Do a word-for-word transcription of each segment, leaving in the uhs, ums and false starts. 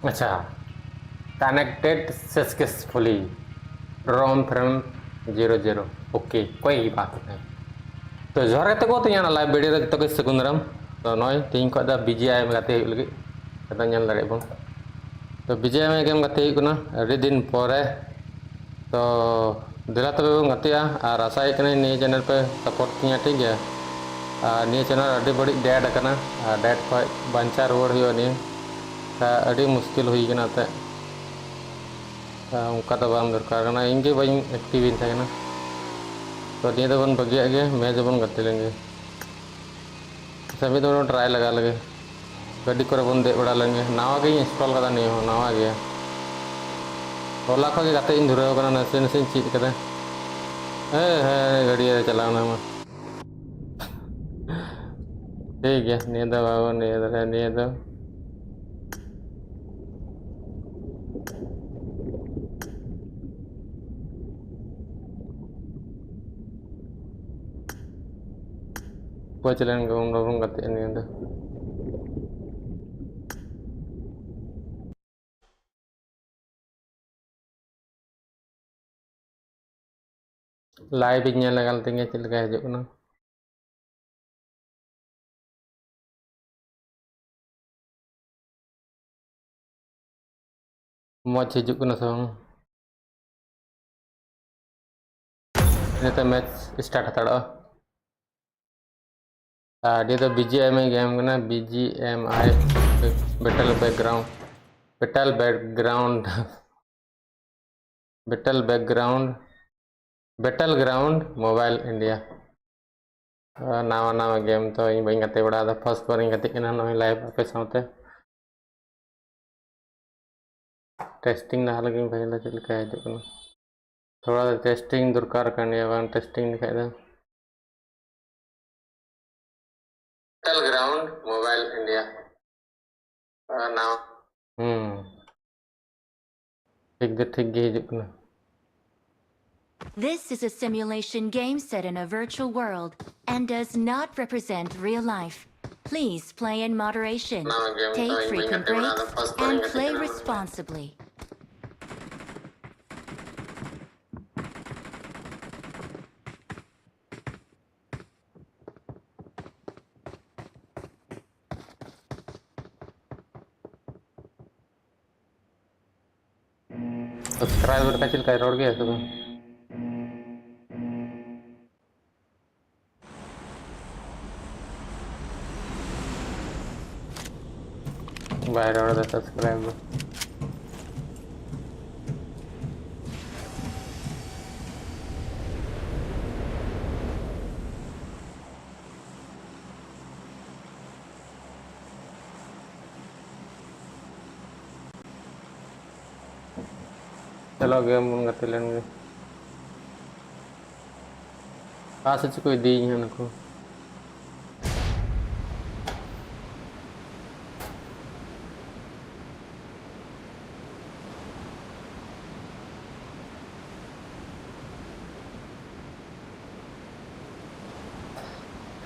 ᱟᱪᱪᱷᱟ, connected successfully, ROM frame zero zero. OK, कोई बात नहीं. ᱛᱚ ᱡᱚᱦᱟᱨ ᱜᱟᱛᱮ ᱠᱚ, ᱛᱮᱦᱮᱧ ᱚᱱᱟ live video ᱨᱮ ᱡᱚᱛᱚ ᱜᱮ ᱥᱟᱹᱜᱩᱱ ᱫᱟᱨᱟᱢ. ᱛᱚ ᱱᱚᱜᱼᱚᱭ ᱛᱮᱦᱮᱧ ᱠᱷᱚᱱ ᱫᱚ BGMI ᱜᱟᱛᱮ ᱦᱩᱭᱩᱜ ᱞᱟᱹᱜᱤᱫ, ᱟᱫᱚ ᱧᱮᱞ ᱫᱟᱲᱮᱭᱟᱜ ᱵᱚᱱ. ᱛᱚ BGMI game ᱜᱟᱛᱮ ᱦᱩᱭᱩᱜ ᱠᱟᱱᱟ ᱟᱹᱰᱤ ᱫᱤᱱ ᱯᱚᱨᱮ. ᱛᱚ ᱫᱮᱞᱟ ᱛᱚᱵᱮ ᱵᱚᱱ ᱜᱟᱛᱮᱜᱼᱟ, ᱟᱨ ᱟᱥᱟᱭᱮᱫ ᱠᱟᱹᱱᱟᱹᱧ ᱱᱤᱭᱟᱹ channel ᱯᱮ support ᱛᱤᱧᱟ, ᱴᱷᱤᱠ ᱜᱮᱭᱟ? ᱟᱨ ᱱᱤᱭᱟᱹ channel ᱟᱹᱰᱤ ᱵᱟᱹᱲᱤᱡ dead ᱟᱠᱟᱱᱟ, ᱟᱨ dead ᱠᱷᱚᱱ ᱵᱟᱧᱪᱟᱣ ᱨᱩᱣᱟᱹᱲ ᱦᱩᱭᱩᱜᱼᱟ ᱱᱤᱭᱟᱹ, ᱠᱷᱟᱱ ᱟᱹᱰᱤ ᱢᱩᱥᱠᱤᱞ ᱦᱩᱭ ᱠᱟᱱᱟ ᱮᱱᱛᱮᱫ. ᱟᱨ ᱚᱱᱠᱟ ᱫᱚ ᱵᱟᱝ ᱫᱚᱨᱠᱟᱨ ᱠᱟᱱᱟ, ᱤᱧ ᱜᱮ ᱵᱟᱹᱧ active ᱤᱧ ᱛᱟᱦᱮᱸ ᱠᱟᱱᱟ. ᱛᱚ ᱱᱤᱭᱟᱹ ᱫᱚᱵᱚᱱ ᱵᱟᱹᱜᱤᱭᱟᱜ ᱜᱮ, match ᱫᱚᱵᱚᱱ ᱜᱟᱛᱮ ᱞᱮᱱ ᱜᱮ. ᱟᱪᱪᱷᱟ, ᱢᱤᱫ ᱫᱚᱢ try ᱞᱟᱜᱟ ᱞᱮᱜᱮ, ᱜᱟᱹᱰᱤ ᱠᱚᱨᱮ ᱵᱚᱱ ᱫᱮᱡ ᱵᱟᱲᱟ ᱞᱮᱱ ᱜᱮ. ᱱᱟᱣᱟ ᱜᱤᱧ install ᱠᱟᱫᱟ, ᱱᱤᱭᱟᱹ ᱦᱚᱸ ᱱᱟᱣᱟ ᱜᱮᱭᱟ. ᱦᱚᱞᱟ ᱠᱷᱚᱱ ᱜᱮ ᱜᱟᱛᱮᱜ ᱤᱧ ᱫᱷᱩᱨᱟᱹᱣ ᱠᱟᱱᱟ, ᱱᱟᱥᱮ ᱱᱟᱥᱮᱧ ᱪᱮᱫ ᱠᱟᱫᱟ. ᱦᱮᱸ ᱦᱮᱸ, ᱜᱟᱹᱰᱤ ᱨᱮ ᱪᱟᱞᱟᱣ ᱮᱱᱟ ᱢᱟ. ᱴᱷᱤᱠ ᱜᱮᱭᱟ, ᱱᱤᱭᱟᱹ ᱫᱚ ᱵᱟᱵᱚᱱ ᱤᱭᱟᱹ ᱫᱟᱲᱮᱭᱟᱜᱼᱟ, ᱱᱤᱭᱟᱹ ᱫᱚ. ᱯᱟᱹᱪ ᱞᱮᱱ ᱜᱮᱵᱚᱱ, ᱵᱟᱵᱚᱱ ᱜᱟᱛᱮᱜᱼᱟ ᱱᱤᱭᱟᱹ ᱫᱚ. Live ᱤᱧ ᱧᱮᱞ ᱞᱮᱜᱟ ᱞᱮᱛᱤᱧ ᱜᱮ ᱪᱮᱫ ᱞᱮᱠᱟ ᱦᱤᱡᱩᱜ ᱠᱟᱱᱟ. ᱢᱚᱡᱽ ᱦᱤᱡᱩᱜ ᱠᱟᱱᱟ ᱥᱮ ᱵᱟᱝ? ᱤᱱᱟᱹᱛᱮ match start ᱦᱟᱛᱟᱲᱚᱜᱼᱟ. ᱟᱨ ᱱᱤᱭᱟᱹ ᱫᱚ BGMI game ᱠᱟᱱᱟ, BGMI Battle Background, Battle Background, Battle Background, Battleground Mobile India. ᱟᱨ ᱱᱟᱣᱟ ᱱᱟᱣᱟ game ᱛᱚ ᱤᱧ ᱵᱟᱹᱧ ᱜᱟᱛᱮ ᱵᱟᱲᱟ ᱟᱠᱟᱫᱟ, first ᱵᱟᱨ ᱤᱧ ᱜᱟᱛᱮᱜ ᱠᱟᱱᱟ ᱱᱚᱜᱼᱚᱭ live ᱟᱯᱮ ᱥᱟᱶᱛᱮ. Testing ᱞᱟᱦᱟ ᱞᱮᱜᱮᱧ ᱯᱟᱹᱦᱤᱞ ᱫᱚ ᱪᱮᱫ ᱞᱮᱠᱟ ᱦᱤᱡᱩᱜ ᱠᱟᱱᱟ. ᱛᱷᱚᱲᱟ ᱫᱚ testing ᱫᱚᱨᱠᱟᱨ ᱠᱟᱱ ᱜᱮᱭᱟ, ᱵᱟᱝ testing ᱞᱮᱠᱷᱟᱡ ᱫᱚ. Battleground Mobile India. ᱟᱨ ᱱᱟᱣᱟ. ᱦᱩᱸ, ᱴᱷᱤᱠ ᱫᱚ ᱴᱷᱤᱠ ᱜᱮ ᱦᱤᱡᱩᱜ ᱠᱟᱱᱟ. This is a simulation game set in a virtual world and does not represent real life. Please play in moderation. Take frequent breaks and play responsibly. Subscriber ᱠᱟ ᱪᱮᱫ ᱞᱮᱠᱟᱭ ᱨᱚᱲ ᱜᱮᱭᱟ ᱥᱮ ᱵᱟᱝ? ᱵᱟᱭ ᱨᱚᱲ ᱮᱫᱟ subscriber᱾ ᱪᱚᱞᱚ game ᱵᱚᱱ ᱜᱟᱛᱮ ᱞᱮᱱ ᱜᱮ᱾ ᱚᱠᱟ ᱥᱮᱫ ᱪᱚᱠᱚ ᱤᱫᱤᱭᱤᱧ ᱦᱟᱸᱜ ᱱᱩᱠᱩ᱾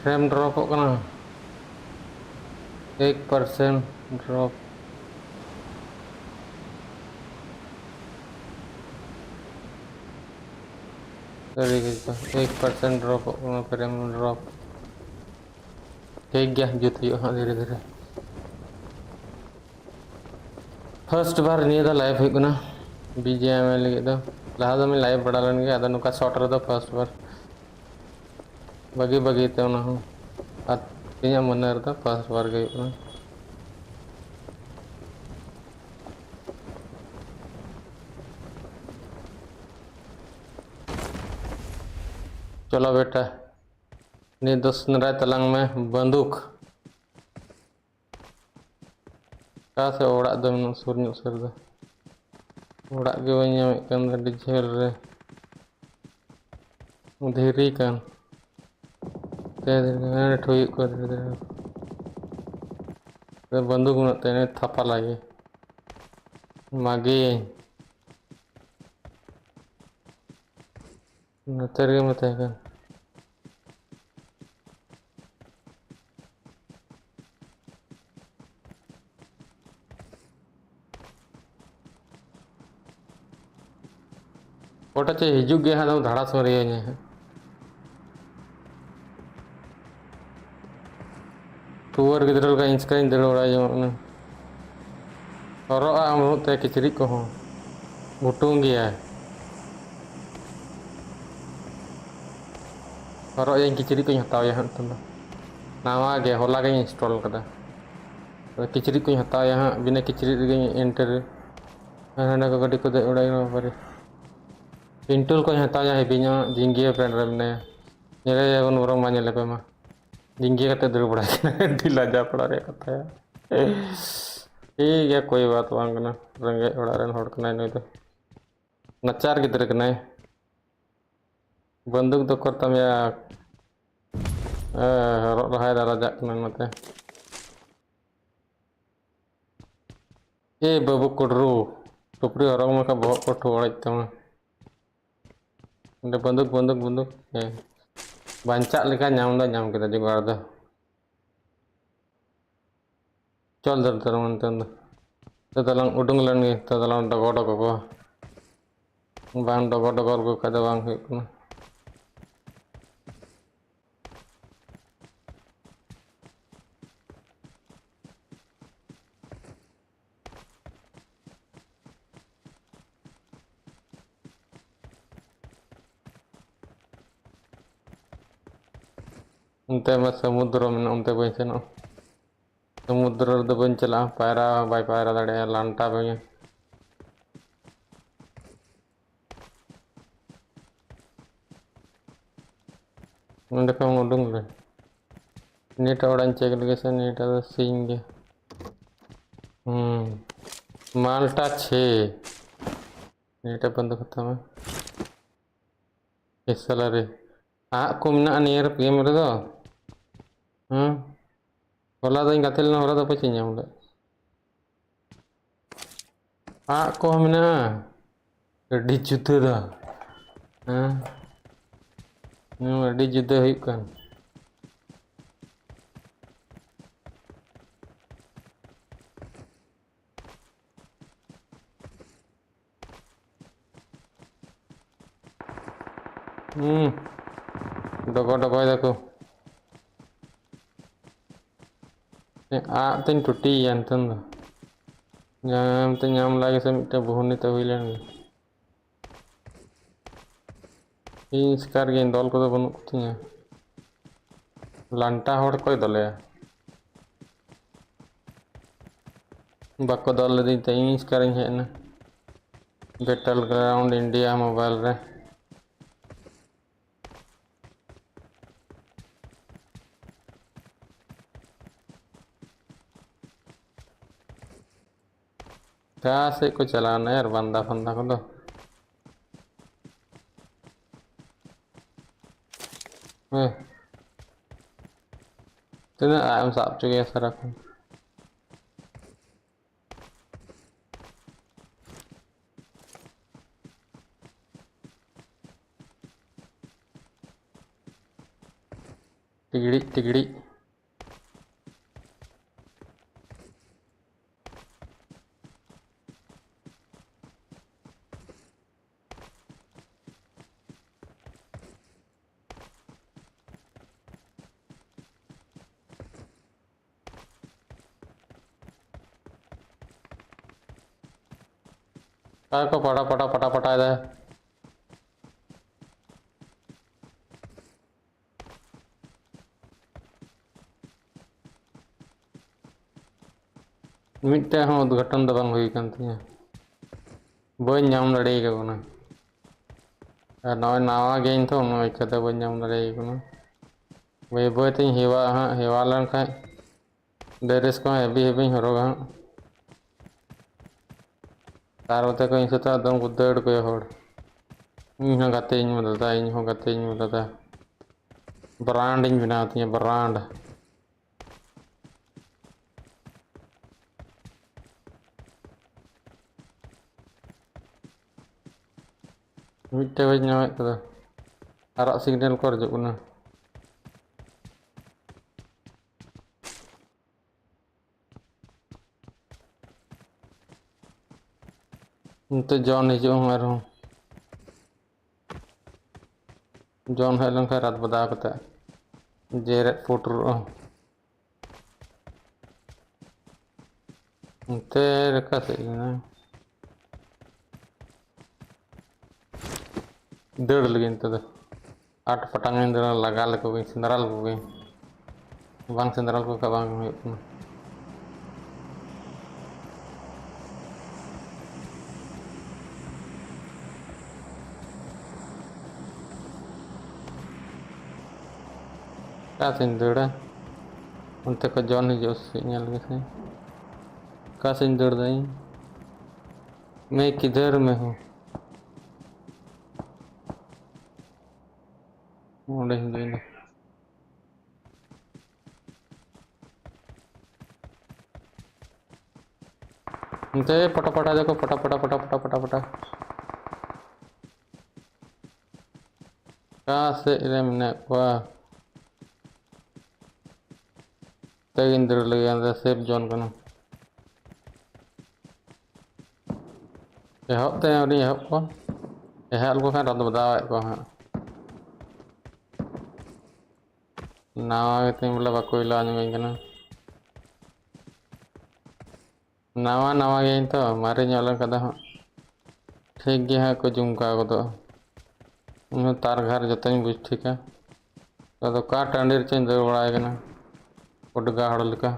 Frame dropᱚᱜ ᱠᱟᱱᱟ, ᱮᱠ percent drop᱾ ᱥᱟᱹᱨᱤ ᱜᱮ ᱛᱚ, ᱮᱠ percent dropᱚᱜ ᱠᱟᱱᱟ, frame drop᱾ ᱴᱷᱤᱠ ᱜᱮᱭᱟ, ᱡᱩᱛ ᱦᱩᱭᱩᱜᱼᱟ ᱦᱟᱸᱜ ᱫᱷᱤᱨᱮ ᱫᱷᱤᱨᱮ᱾ First ᱵᱟᱨ ᱱᱤᱭᱟᱹ ᱫᱚ live ᱦᱩᱭᱩᱜ ᱠᱟᱱᱟ BGMI ᱞᱟᱹᱜᱤᱫ ᱫᱚ᱾ ᱞᱟᱦᱟ ᱫᱚ ᱢᱤᱫ live ᱵᱟᱲᱟ ᱞᱮᱱ ᱜᱮᱭᱟ, ᱟᱫᱚ ᱱᱚᱝᱠᱟ short ᱨᱮᱫᱚ first ᱵᱟᱨ᱾ ᱵᱟᱹᱜᱤ ᱵᱟᱹᱜᱤ ᱛᱮ ᱚᱱᱟ ᱦᱚᱸ᱾ ᱟᱨ ᱤᱧᱟᱹᱜ ᱢᱚᱱᱮ ᱨᱮᱫᱚ first ᱵᱟᱨ ᱜᱮ ᱦᱩᱭᱩᱜ ᱠᱟᱱᱟ᱾ ᱪᱚᱞᱚ ᱵᱮᱴᱟ, ᱱᱤᱛ ᱫᱚ ᱥᱮᱸᱫᱽᱨᱟᱭ ᱛᱟᱞᱟᱝ ᱢᱮ ᱵᱟᱱᱫᱩᱠ᱾ ᱚᱠᱟ ᱥᱮᱫ ᱚᱲᱟᱜ ᱫᱚ ᱩᱱᱟᱹᱜ ᱥᱩᱨ ᱧᱚᱜ ᱥᱮᱫ ᱨᱮᱫᱚ? ᱚᱲᱟᱜ ᱜᱮ ᱵᱟᱹᱧ ᱧᱟᱢᱮᱫ ᱠᱟᱱ ᱫᱚ, ᱟᱹᱰᱤ ᱡᱷᱟᱹᱞ ᱨᱮ᱾ ᱫᱷᱤᱨᱤ ᱠᱟᱱ᱾ ᱛᱮ ᱫᱷᱤᱨᱤ ᱠᱟᱱ, ᱦᱮᱸ, ᱴᱷᱩᱭᱟᱹᱜ ᱠᱚ ᱫᱷᱤᱨᱤ ᱠᱟᱱ᱾ ᱵᱟᱱᱫᱩᱠ ᱢᱮᱱᱟᱜ ᱛᱟᱭᱟ, ᱛᱷᱟᱯᱟ ᱞᱟᱜᱮ᱾ ᱢᱟᱜᱮ᱾ ᱱᱚᱛᱮ ᱨᱮᱜᱮ ᱢᱟ ᱛᱟᱦᱮᱸ ᱠᱟᱱ᱾ ᱚᱠᱚᱭᱴᱟᱜ ᱪᱚᱭ ᱦᱤᱡᱩᱜ ᱜᱮᱭᱟ ᱦᱟᱸᱜ, ᱫᱷᱟᱲᱟᱥ ᱢᱟᱨᱮᱭᱟᱹᱧᱟᱭ ᱦᱟᱸᱜ᱾ ᱴᱩᱣᱟᱹᱨ ᱜᱤᱫᱽᱨᱟᱹ ᱞᱮᱠᱟ ᱤᱧ ᱪᱤᱠᱟᱹᱧ ᱫᱟᱹᱲ ᱵᱟᱲᱟᱭ ᱡᱚᱝᱚᱜ ᱠᱟᱱᱟ᱾ ᱦᱚᱨᱚᱜ ᱟᱜ ᱵᱟᱹᱱᱩᱜ ᱛᱟᱭᱟ ᱠᱤᱪᱨᱤᱡ ᱠᱚᱦᱚᱸ᱾ ᱵᱷᱩᱴᱩᱝ ᱜᱮᱭᱟᱭ᱾ ᱦᱚᱨᱚᱜ ᱟᱹᱧ, ᱠᱤᱪᱨᱤᱡ ᱠᱚᱧ ᱦᱟᱛᱟᱣᱟ ᱦᱟᱸᱜ ᱱᱤᱛᱚᱝ ᱫᱚ᱾ ᱱᱟᱣᱟ ᱜᱮ, ᱦᱚᱞᱟ ᱜᱤᱧ install ᱠᱟᱫᱟ᱾ ᱟᱫᱚ ᱠᱤᱪᱨᱤᱡ ᱠᱚᱧ ᱦᱟᱛᱟᱣᱟ ᱦᱟᱸᱜ, ᱵᱤᱱᱟᱹ ᱠᱤᱪᱨᱤᱡ ᱨᱮᱜᱮᱧ enter᱾ ᱟᱨ ᱦᱟᱸᱰᱮ ᱠᱚ ᱜᱟᱹᱰᱤ ᱠᱚ ᱫᱮᱡ ᱵᱟᱲᱟᱭ ᱠᱟᱱᱟ ᱵᱟᱵᱟᱨᱮ᱾ ᱯᱤᱱᱴᱩᱞ ᱠᱚᱧ ᱦᱟᱛᱟᱣᱟ ᱦᱮᱵᱤ ᱧᱚᱜ, ᱡᱤᱝᱜᱤᱭᱟᱹ friend ᱨᱮ ᱢᱮᱱᱟᱭᱟ᱾ ᱧᱮᱞᱮᱭᱟᱵᱚᱱ ᱵᱚᱨᱚᱝ ᱢᱟ ᱧᱮᱞᱮ ᱯᱮ ᱢᱟ᱾ ᱡᱤᱝᱜᱤᱭᱟᱹ ᱠᱟᱛᱮ ᱫᱟᱹᱲ ᱵᱟᱲᱟᱭ ᱠᱟᱱᱟ᱾ ᱟᱹᱰᱤ ᱞᱟᱡᱟᱣ ᱯᱟᱲᱟ ᱨᱮᱭᱟᱜ ᱠᱟᱛᱷᱟ᱾ ᱴᱷᱤᱠ ᱜᱮᱭᱟ, ᱠᱳᱭ ᱵᱟᱛ ᱵᱟᱝ ᱠᱟᱱᱟ᱾ ᱨᱮᱸᱜᱮᱡ ᱚᱲᱟᱜ ᱨᱮᱱ ᱦᱚᱲ ᱠᱟᱱᱟᱭ ᱱᱩᱭ ᱫᱚ᱾ ᱱᱟᱪᱟᱨ ᱜᱤᱫᱽᱨᱟᱹ ᱠᱟᱱᱟᱭ᱾ ᱵᱟᱱᱫᱩᱠ ᱫᱚ ᱚᱠᱚᱨ ᱛᱟᱢ ᱭᱟ? ᱮ, ᱦᱚᱨᱚᱜ ᱞᱟᱦᱟᱭ ᱫᱟ, ᱞᱟᱡᱟᱜ ᱠᱟᱱᱟ ᱱᱚᱛᱮ᱾ ᱮ ᱵᱟᱹᱵᱩ ᱠᱩᱰᱨᱩ, ᱴᱩᱯᱨᱤ ᱦᱚᱨᱚᱜ ᱢᱮ ᱠᱷᱟᱱ ᱵᱚᱦᱚᱜ ᱠᱚ ᱴᱷᱩ ᱚᱲᱮᱡ ᱛᱟᱢᱟ᱾ ᱚᱸᱰᱮ ᱵᱟᱱᱫᱩᱠ, ᱵᱟᱱᱫᱩᱠ, ᱵᱟᱱᱫᱩᱠ᱾ ᱦᱮᱸ᱾ ᱵᱟᱧᱪᱟᱜ ᱞᱮᱠᱟ ᱧᱟᱢ ᱫᱚ ᱧᱟᱢ ᱠᱮᱫᱟ ᱡᱚᱜᱟᱲ ᱫᱚ᱾ ᱪᱚᱞ ᱫᱚᱨ ᱫᱚᱨ ᱢᱮᱱᱛᱮ ᱫᱚ᱾ ᱛᱚ ᱫᱚᱞᱟᱝ ᱩᱰᱩᱝ ᱞᱮᱱ ᱜᱮ, ᱛᱚ ᱫᱚᱞᱟᱝ ᱰᱚᱜᱚ ᱰᱚᱜᱚ ᱠᱚ᱾ ᱵᱟᱝ ᱰᱚᱜᱚ ᱰᱚᱜᱚᱨ ᱠᱚ ᱠᱷᱟᱡ ᱫᱚ ᱵᱟᱝ ᱦᱩᱭᱩᱜ ᱠᱟᱱᱟ᱾ ᱚᱱᱛᱮ ᱢᱟ ᱥᱚᱢᱩᱫᱨᱚ ᱢᱮᱱᱟᱜᱼᱟ, ᱚᱱᱛᱮ ᱵᱟᱹᱧ ᱥᱮᱱᱚᱜᱼᱟ᱾ ᱥᱚᱢᱩᱫᱨᱚ ᱨᱮᱫᱚ ᱵᱟᱹᱧ ᱪᱟᱞᱟᱜᱼᱟ, ᱯᱟᱭᱨᱟ ᱵᱟᱭ ᱯᱟᱭᱨᱟ ᱫᱟᱲᱮᱭᱟᱜᱼᱟ, ᱞᱟᱱᱴᱟ ᱵᱟᱹᱧ᱾ ᱱᱚᱸᱰᱮ ᱠᱷᱚᱱ ᱩᱰᱩᱝ ᱞᱮ᱾ ᱱᱤᱭᱟᱹᱴᱟᱜ ᱚᱲᱟᱜ ᱤᱧ check ᱞᱮᱜᱮ ᱥᱮ, ᱱᱤᱭᱟᱹᱴᱟᱜ ᱫᱚ ᱥᱤᱧ ᱜᱮ᱾ ᱦᱩᱸ᱾ ᱢᱟᱞᱴᱟ ᱪᱷᱮ᱾ ᱱᱤᱭᱟᱹᱴᱟᱜ ᱵᱚᱱᱫᱚ ᱠᱟᱛᱟᱢᱟ᱾ ᱮᱥ ᱥᱟᱞᱟᱨᱮ᱾ ᱟᱜ ᱠᱚ ᱢᱮᱱᱟᱜᱼᱟ ᱱᱤᱭᱟᱹ game ᱨᱮᱫᱚ? ᱦᱩᱸ? ᱦᱚᱞᱟ ᱫᱚᱧ ᱜᱟᱛᱮ ᱞᱮᱱᱟ, ᱦᱚᱞᱟ ᱫᱚ ᱯᱟᱪᱮᱧ ᱧᱟᱢ ᱞᱮᱫ᱾ ᱟᱜ ᱠᱚᱦᱚᱸ ᱢᱮᱱᱟᱜᱼᱟ᱾ ᱟᱹᱰᱤ ᱡᱩᱫᱟᱹ ᱫᱚ᱾ ᱦᱮᱸ? ᱦᱩᱸ, ᱟᱹᱰᱤ ᱡᱩᱫᱟᱹ ᱦᱩᱭᱩᱜ ᱠᱟᱱ᱾ ᱦᱩᱸ᱾ ᱰᱚᱜᱚ ᱰᱚᱜᱚᱭ ᱫᱟᱠᱚ᱾ ᱟᱜ ᱛᱤᱧ ᱴᱩᱴᱤᱭᱮᱭᱟ ᱱᱤᱛᱚᱝ ᱫᱚ᱾ ᱧᱟᱢ ᱛᱮ ᱧᱟᱢ ᱞᱟᱜᱮ ᱥᱮ ᱢᱤᱫᱴᱮᱱ ᱵᱩᱦᱩᱱᱤ ᱛᱮ ᱦᱩᱭ ᱞᱮᱱ ᱜᱮ᱾ ᱤᱧ ᱮᱥᱠᱟᱨ ᱜᱤᱭᱟᱹᱧ, ᱫᱚᱞ ᱠᱚᱫᱚ ᱵᱟᱹᱱᱩᱜ ᱠᱚᱛᱤᱧᱟ᱾ ᱞᱟᱱᱴᱟ ᱦᱚᱲ ᱠᱚᱭ ᱫᱚᱞᱮᱭᱟ᱾ ᱵᱟᱠᱚ ᱫᱚᱞ ᱞᱤᱫᱤᱧ ᱛᱮ ᱤᱧ ᱮᱥᱠᱟᱨᱤᱧ ᱦᱮᱡ ᱮᱱᱟ᱾ Battleground India mobile ᱨᱮ᱾ ᱚᱠᱟ ᱥᱮᱫ ᱠᱚ ᱪᱟᱞᱟᱣᱱᱟ ᱭᱟᱨ, ᱵᱟᱱᱫᱟ ᱯᱷᱟᱱᱫᱟ ᱠᱚᱫᱚ? ᱦᱮᱸ᱾ ᱛᱤᱱᱟᱹᱜ ᱟᱜ ᱮᱢ ᱥᱟᱵ ᱦᱚᱪᱚ ᱜᱮᱭᱟ ᱥᱟᱨᱟ ᱠᱷᱚᱱ? ᱴᱤᱜᱲᱤᱡ ᱴᱤᱜᱲᱤᱡ᱾ ᱚᱠᱟ ᱠᱚ ᱯᱟᱴᱟ ᱯᱟᱴᱟ ᱯᱟᱴᱟ ᱯᱟᱴᱟᱭᱮᱫᱟ? ᱢᱤᱫᱴᱮᱡ ᱦᱚᱸ ᱩᱫᱽᱜᱷᱟᱴᱚᱱ ᱫᱚ ᱵᱟᱝ ᱦᱩᱭ ᱟᱠᱟᱱ ᱛᱤᱧᱟᱹ᱾ ᱵᱟᱹᱧ ᱧᱟᱢ ᱫᱟᱲᱮ ᱟᱠᱚ ᱠᱟᱱᱟ᱾ ᱟᱨ ᱱᱚᱜᱼᱚᱭ ᱱᱟᱣᱟ ᱜᱮᱭᱟᱹᱧ ᱛᱚ, ᱚᱱᱟ ᱤᱠᱷᱟᱹᱛᱮ ᱵᱟᱹᱧ ᱧᱟᱢ ᱫᱟᱲᱮ ᱟᱠᱚ ᱠᱟᱱᱟ᱾ ᱵᱟᱹᱭ ᱵᱟᱹᱭ ᱛᱤᱧ ᱦᱮᱣᱟᱜᱼᱟ ᱦᱟᱸᱜ, ᱦᱮᱣᱟ ᱞᱮᱱᱠᱷᱟᱡ dress ᱠᱚᱦᱚᱸ heavy heavy ᱤᱧ ᱦᱚᱨᱚᱜᱟ ᱦᱟᱸᱜ᱾ ᱛᱟᱨ ᱢᱚᱫᱽᱫᱷᱮ ᱠᱚ ᱤᱧ ᱥᱟᱛᱮ ᱟᱫᱚᱢ ᱠᱚ ᱫᱟᱹᱲ ᱠᱚᱭᱟ ᱦᱚᱲ᱾ ᱤᱧ ᱦᱚᱸ ᱜᱟᱛᱮ ᱤᱧ ᱢᱮ ᱫᱟᱫᱟ, ᱤᱧ ᱦᱚᱸ ᱜᱟᱛᱮ ᱤᱧ ᱢᱮ ᱫᱟᱫᱟ᱾ Brand ᱤᱧ ᱵᱮᱱᱟᱣ ᱛᱤᱧᱟᱹ, brand᱾ ᱢᱤᱫᱴᱮᱡ ᱵᱟᱹᱧ ᱧᱟᱢᱮᱫ ᱠᱟᱫᱟ᱾ ᱟᱨᱟᱜ signal ᱠᱚ ᱦᱤᱡᱩᱜ ᱠᱟᱱᱟ᱾ ᱱᱤᱛᱚᱜ ᱡᱚᱱ ᱦᱤᱡᱩᱜ ᱦᱚᱸ ᱟᱨᱦᱚᱸ᱾ ᱡᱚᱱ ᱦᱮᱡ ᱞᱮᱱᱠᱷᱟᱱ ᱨᱟᱛ ᱵᱟᱫᱟᱣ ᱠᱟᱛᱮ ᱡᱮᱨᱮᱫ ᱯᱩᱴᱩᱨᱚᱜᱼᱟ᱾ ᱚᱱᱛᱮ ᱨᱮᱠᱟ ᱥᱮᱫ ᱠᱟᱱᱟ᱾ ᱫᱟᱹᱲ ᱞᱟᱹᱜᱤᱫ ᱱᱤᱛᱚᱜ ᱫᱚ᱾ ᱟᱴ ᱯᱟᱴᱟᱝ ᱤᱧ ᱫᱟᱹᱲᱟ, ᱞᱟᱜᱟ ᱞᱮᱠᱚ ᱜᱤᱧ, ᱥᱮᱸᱫᱽᱨᱟ ᱞᱮᱠᱚ ᱜᱤᱧ᱾ ᱵᱟᱝ ᱥᱮᱸᱫᱽᱨᱟ ᱞᱮᱠᱚ ᱠᱷᱟᱱ ᱵᱟᱝ ᱦᱩᱭᱩᱜ ᱠᱟᱱᱟ᱾ ᱚᱠᱟ ᱥᱮᱧ ᱫᱟᱹᱲᱟ? ᱚᱱᱛᱮ ᱠᱷᱚᱱ ᱡᱚᱱ ᱦᱤᱡᱩᱜᱼᱟ ᱥᱮ ᱪᱮᱫ? ᱧᱮᱞ ᱜᱮᱥᱮ᱾ ᱚᱠᱟ ᱥᱮᱧ ᱫᱟᱹᱲ ᱫᱟᱹᱧ? मैं किधर में हूँ? ᱚᱸᱰᱮᱧ ᱫᱟᱹᱲ ᱫᱟ᱾ ᱚᱱᱛᱮ ᱯᱟᱴᱟ ᱯᱟᱴᱟ ᱫᱮᱠᱷᱚ, ᱯᱟᱴᱟ ᱯᱟᱴᱟ, ᱯᱟᱴᱟ ᱯᱟᱴᱟ, ᱯᱟᱴᱟ ᱯᱟᱴᱟ᱾ ᱚᱠᱟ ᱥᱮᱫ ᱨᱮ ᱢᱮᱱᱟᱜ ᱠᱚᱣᱟ? ᱛᱮᱜᱤᱧ ᱫᱟᱹᱲ ᱞᱟᱹᱜᱤᱫ, ᱚᱸᱰᱮ ᱥᱮᱯ ᱡᱳᱱ ᱠᱟᱱᱟ᱾ ᱮᱦᱚᱵ ᱛᱮ ᱟᱹᱣᱨᱤᱧ ᱮᱦᱚᱵ ᱠᱚᱣᱟ᱾ ᱮᱦᱚᱵ ᱞᱮᱠᱚ ᱠᱷᱟᱱ ᱨᱟᱫ ᱵᱟᱫᱟᱣᱮᱫ ᱠᱚᱣᱟ ᱦᱟᱸᱜ᱾ ᱱᱟᱣᱟ ᱜᱮᱛᱤᱧ ᱵᱚᱞᱮ, ᱵᱟᱠᱚ ᱦᱤᱞᱟᱹᱣ ᱟᱸᱡᱚᱢᱟᱹᱧ ᱠᱟᱱᱟ᱾ ᱱᱟᱣᱟ ᱱᱟᱣᱟ ᱜᱮᱭᱟᱹᱧ ᱛᱚ, ᱢᱟᱨᱮ ᱧᱚᱜ ᱞᱮᱱᱠᱷᱟᱱ ᱫᱚ ᱦᱟᱸᱜ ᱴᱷᱤᱠ ᱜᱮ ᱦᱟᱸᱜ ᱠᱚ ᱡᱩᱢᱠᱟ ᱜᱚᱫᱚᱜᱼᱟ᱾ ᱤᱧ ᱦᱚᱸ ᱛᱟᱨ ᱜᱷᱟᱨ ᱡᱚᱛᱚᱧ ᱵᱩᱡᱽ ᱴᱷᱤᱠᱟ᱾ ᱟᱫᱚ ᱚᱠᱟ ᱴᱟᱺᱰᱤ ᱨᱮᱪᱚᱧ ᱫᱟᱹᱲ ᱵᱟᱲᱟᱭ ᱠᱟᱱᱟ, ᱩᱰᱜᱟ ᱦᱚᱲ ᱞᱮᱠᱟ᱾